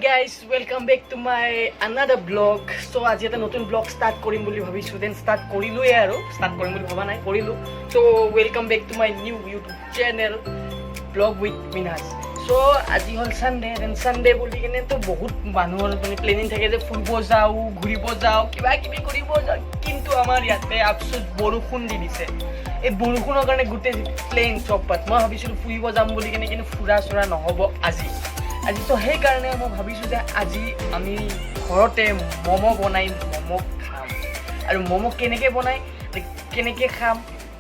Guys, welcome back to my another vlog. So আজি এটা নতুন ব্লগ ষ্টাৰ্ট কৰিম বুলি ভাবিছোঁ। Then start কৰিলোৱে আৰু ষ্টাৰ্ট কৰিম বুলি ভবা নাই, কৰিলোঁ। So welcome back to my new YouTube channel, Vlog with Minaj. So আজি হ'ল ছানডে। Then Sunday বুলি কিনেতো বহুত মানুহৰ মানে প্লেনিং থাকে যে ফুৰিব যাওঁ, ঘূৰিব যাওঁ, কিবা কিবি কৰিব যাওঁ। কিন্তু আমাৰ ইয়াতে আফচোচ, বৰষুণ দি দিছে। এই বৰষুণৰ কাৰণে গোটেই প্লেন চৌপাত। মই ভাবিছিলোঁ ফুৰিব যাম বুলি কিনে, কিন্তু ফুৰা চুৰা নহ'ব আজি। চ' সেইকাৰণে মই ভাবিছোঁ যে আজি আমি ঘৰতে ম'ম' বনাই ম'ম' খাম। আৰু ম'ম' কেনেকৈ বনাই, কেনেকৈ খাম,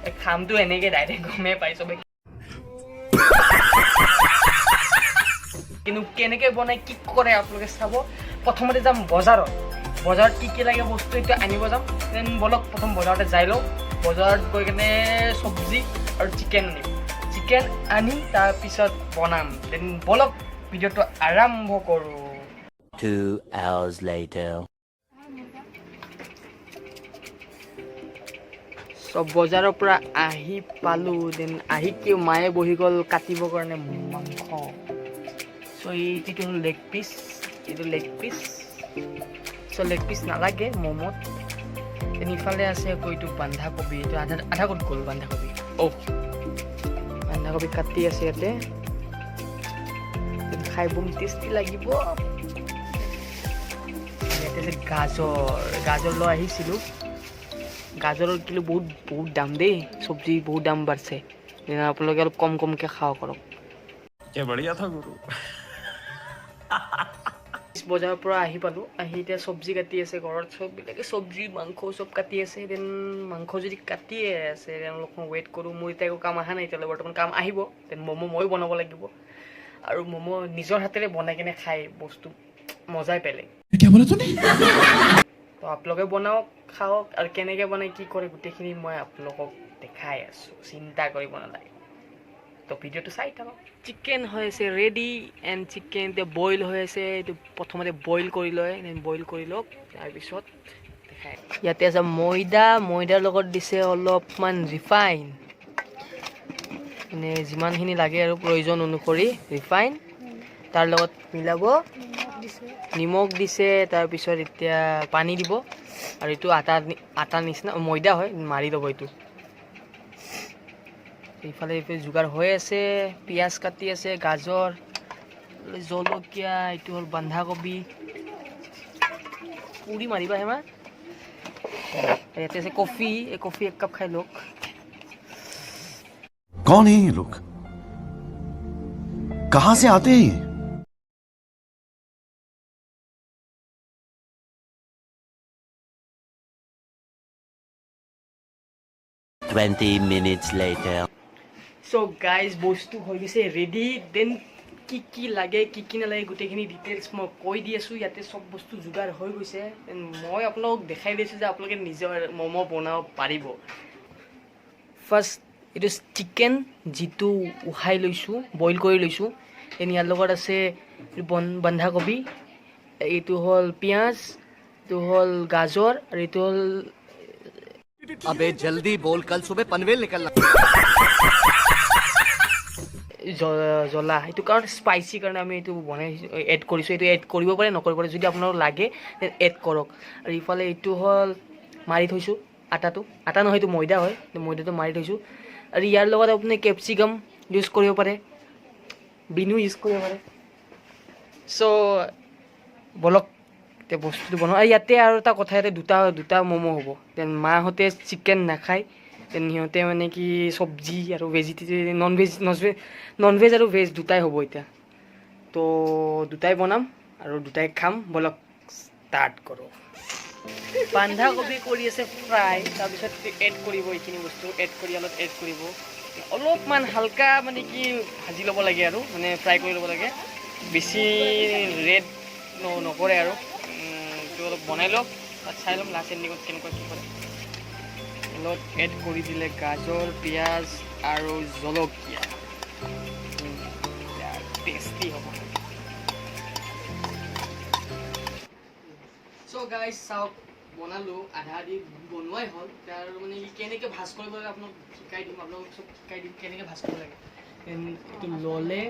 এই খামটো এনেকৈ ডাইৰেক্ট গমেই পাই চবে, কিন্তু কেনেকৈ বনাই, কি কৰে আপোনালোকে চাব। প্ৰথমতে যাম বজাৰত। বজাৰত কি কি লাগে বস্তু, এইটো আনিব যাম। Then বলক, প্ৰথম বজাৰতে যাই লওঁ। বজাৰত গৈ কেনে চব্জি আৰু চিকেন আনিম। চিকেন আনি তাৰপিছত বনাম। Then বলক, ভিডিঅ'টো আৰম্ভ কৰোঁ। 2 hours later. চব বজাৰৰ পৰা আহি পালোঁ। Then আহি কি মায়ে বহি গ'ল কাটিবৰ কাৰণে মাংস। চ' এইটো হ'ল লেগ পিচ, এইটো লেগ পিচ। চ' লেগ পিচ নালাগে ম'ম'ত। Then ইফালে আছে আকৌ এইটো বন্ধাকবি। এইটো আধা আধা ক'ত গ'ল বন্ধাকবি? অ' বন্ধাকবি কাটি আছে ইয়াতে। Then খাই বম টেষ্টি লাগিব। ইয়াতে আছে গাজৰ। গাজৰ লৈ আহিছিলোঁ। গাজৰৰ কিলো বহুত বহুত দাম দেই। চব্জি বহুত দাম বাঢ়ছে। তেনে আপোনালোকে অলপ কম কমকৈ খাওক কৰক। क्या बढ़िया था गुरु। বজাৰৰ পৰা আহি পালোঁ। আহি এতিয়া চব্জি কাটি আছে ঘৰত চববিলাকে, চব্জি মাংস চব কাটি আছে। Then মাংস যদি কাটিয়ে আছে, then অলপ ৱেইট কৰোঁ। মোৰ এতিয়া একো কাম অহা নাই এতিয়ালৈ বৰ্তমান। কাম আহিব। Then momo ময়ো বনাব লাগিব আৰু ম'ম' নিজৰ হাতেৰে বনাই কেনে খাই বস্তু মজাই বেলেগ। क्या बोला तूने? তো আপোনালোকে বনাওক, খাওক। আৰু কেনেকৈ বনাই, কি কৰে, গোটেইখিনি মই আপোনালোকক দেখাই আছোঁ, চিন্তা কৰিব নালাগে। তো ভিডিঅ'টো চাই থাকক। চিকেন হৈ আছে ৰেডি এণ্ড চিকেন এতিয়া বইল হৈ আছে। এইটো প্ৰথমতে বইল কৰি লয়। বইল কৰি লওক, তাৰপিছত দেখাই। ইয়াতে আছে ময়দা। ময়দাৰ লগত দিছে অলপমান ৰিফাইন, মানে যিমানখিনি লাগে আৰু প্ৰয়োজন অনুসৰি ৰিফাইন তাৰ লগত মিলাব। নিমখ দিছে। তাৰপিছত এতিয়া পানী দিব আৰু এইটো আটা নিচিনা ময়দা হয়, মাৰি ল'ব এইটো। ইফালে ইফালে যোগাৰ হৈ আছে। পিঁয়াজ কাটি আছে, গাজৰ, জলকীয়া, এইটো হ'ল বন্ধাকবি। পুৰি মাৰিবা হেমা। ইয়াতে আছে কফি। এই কফি এক কাপ খাই লওক। कौन है ये लोग? कहां से आते हैं ये? 20 minutes later. চ' গাইজ, বস্তু হৈ গৈছে ৰেডি। Then কি কি লাগে, কি কি নালাগে, গোটেইখিনি ডিটেইলছ মই কৈ দি আছোঁ। ইয়াতে চব বস্তু যোগাৰ হৈ গৈছে। Then মই আপোনালোকক দেখাই দিছোঁ যে আপোনালোকে নিজৰ ম'ম' বনাব পাৰিব। ফাৰ্ষ্ট এইটো চিকেন যিটো উহাই লৈছোঁ, বইল কৰি লৈছোঁ। Then ইয়াৰ লগত আছে এইটো বন্ধাকবি, এইটো হ'ল পিঁয়াজ, এইটো হ'ল গাজৰ আৰু এইটো হ'ল अबे जल्दी बोल, कल सुबह पनवेल निकलना। জ্বলা এইটো কাৰণ স্পাইচি কাৰণে আমি এইটো বনাইছোঁ, এড কৰিছোঁ। এইটো এড কৰিব পাৰে, নকৰিব পাৰে। যদি আপোনালোক লাগে এড কৰক। আৰু ইফালে এইটো হ'ল মাৰি থৈছোঁ আটাটো। আটা নহয়, এইটো ময়দা হয়। এইটো ময়দাটো মাৰি থৈছোঁ। আৰু ইয়াৰ লগত আপুনি কেপচিকাম ইউজ কৰিব পাৰে, বিনো ইউজ কৰিব পাৰে। চ' বলক, এতিয়া বস্তুটো বনাওঁ। আৰু ইয়াতে আৰু এটা কথা, ইয়াতে দুটা দুটা ম'ম' হ'ব। Then মাহঁতে চিকেন নাখায়। Then সিহঁতে মানে কি চব্জি আৰু ভেজিটেৰিয়ান, নন ভেজ আৰু ভেজ দুটাই হ'ব এতিয়া। তো দুটাই বনাম আৰু দুটাই খাম। বলক, ষ্টাৰ্ট কৰোঁ। বন্ধাকবি কৰি আছে ফ্ৰাই। তাৰপিছত এড কৰিব এইখিনি বস্তু। এড কৰি অলপ এড কৰিব, অলপমান হালকা মানে কি ভাজি ল'ব লাগে আৰু মানে ফ্ৰাই কৰি ল'ব লাগে। বেছি ৰেড নকৰে আৰু এইটো অলপ বনাই লওক। তাত চাই ল'ম লাষ্ট এণ্ডিঙত কেনেকুৱা কি কৰে। তেলত এড কৰি দিলে গাজৰ, পিঁয়াজ আৰু জলকীয়া। টেষ্টি হ'ব। চ' গাইজ, চাওক, বনালোঁ। আধা আধি বনোৱাই হ'ল। তাৰ মানে কি কেনেকৈ ভাজ কৰিব লাগে আপোনাক শিকাই দিম। আপোনালোক চব শিকাই দিম কেনেকৈ ভাজ কৰিব লাগে। Then এইটো ল'লে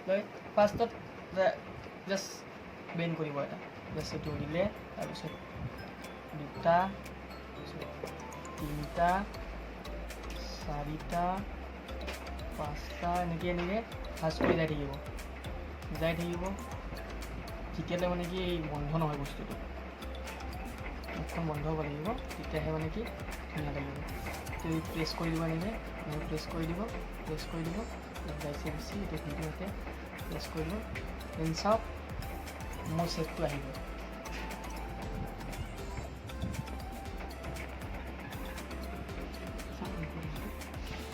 লৈ ফাৰ্ষ্টত জাষ্ট বেণ্ড কৰিব এটা। জাষ্ট এইটো দিলে, তাৰপিছত দুটা, তাৰপিছত তিনিটা, চাৰিটা, পাঁচটা, এনেকৈ এনেকৈ ভাঁজ কৰি যাই থাকিব, যাই থাকিব, যেতিয়ালৈ মানে কি এই বন্ধ নহয় বস্তুটো। মুখখন বন্ধ হ'ব লাগিব, তেতিয়াহে মানে কি ধুনীয়া লাগিব। তো প্ৰেছ কৰি দিব এনেকৈ, এনেকৈ প্ৰেছ কৰি দিব, প্ৰেছ কৰি দিব, যাইছে বেছি। এইটো ভিডিঅ'তে প্ৰেছ কৰি দিব। Then চাওক, মোৰ শ্বেপটো আহিব।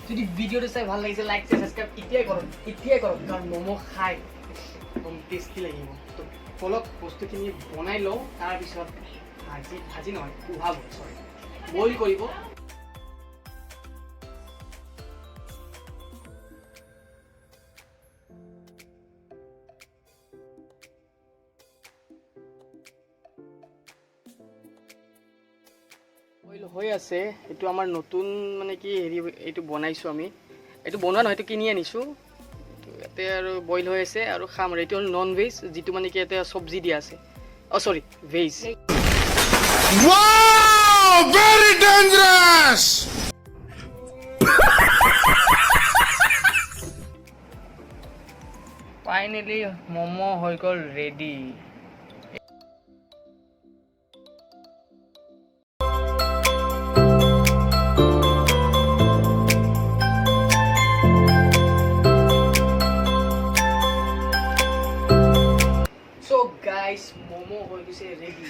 যদি ভিডিঅ'টো চাই ভাল লাগিছে, লাইক, ছাবস্ক্ৰাইব এতিয়াই কৰক, এতিয়াই কৰক, কাৰণ ম'ম' খাই একদম টেষ্টি লাগিব। তো বলক, বস্তুখিনি বনাই লওঁ। তাৰপিছত ভাজি, ভাজি নহয়, উহাব, চৰি, বইল কৰিব। বইল হৈ আছে। এইটো আমাৰ নতুন মানে কি হেৰি, এইটো বনাইছোঁ আমি। এইটো বনোৱা নহয়, এইটো কিনি আনিছোঁ। এইটো ইয়াতে আৰু বইল হৈ আছে আৰু খাম। আৰু এইটো হ'ল নন ভেজ, যিটো মানে কি ইয়াতে চব্জি দিয়া আছে। অ' চৰি, veg. Wow, very dangerous! Finally momo হৈ গ'ল ৰেডি। চ' গাইজ, ম'ম' হৈ গৈছে ৰেডি।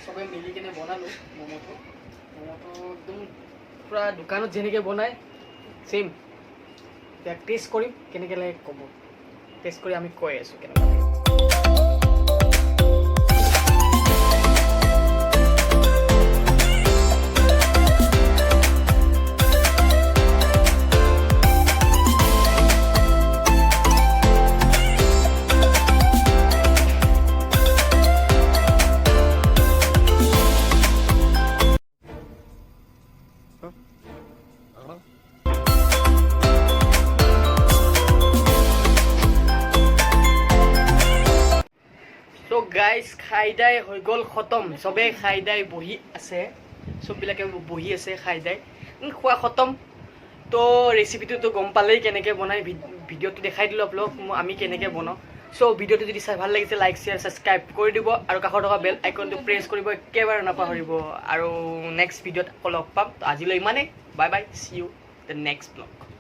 চবে মিলি কেনে বনালোঁ ম'ম'টো। ম'ম'টো একদম পূৰা দোকানত যেনেকৈ বনায়, ছেইম। এতিয়া টেষ্ট কৰিম, কেনেকৈ লাগে ক'ব। টেষ্ট কৰি আমি কৈ আছোঁ কেনেকুৱা লাগে। ত' গাইজ, খাই দাই হৈ গ'ল খতম। চবেই খাই দাই বহি আছে, চববিলাকে বহি আছে খাই দাই। খোৱা খতম। তো ৰেচিপিটোতো গম পালেই কেনেকৈ বনাই। ভিডিঅ'টো দেখাই দিলোঁ আপোনালোক আমি কেনেকৈ বনাওঁ। চ' ভিডিঅ'টো যদি চাই ভাল লাগিছে, লাইক, শ্বেয়াৰ, ছাবস্ক্ৰাইব কৰি দিব আৰু কাষত থকা বেল আইকনটো প্ৰেছ কৰিব একেবাৰে নাপাহৰিব। আৰু নেক্সট ভিডিঅ'ত আকৌ লগ পাম। তো আজিলৈ ইমানেই। Bye bye, see you the next vlog.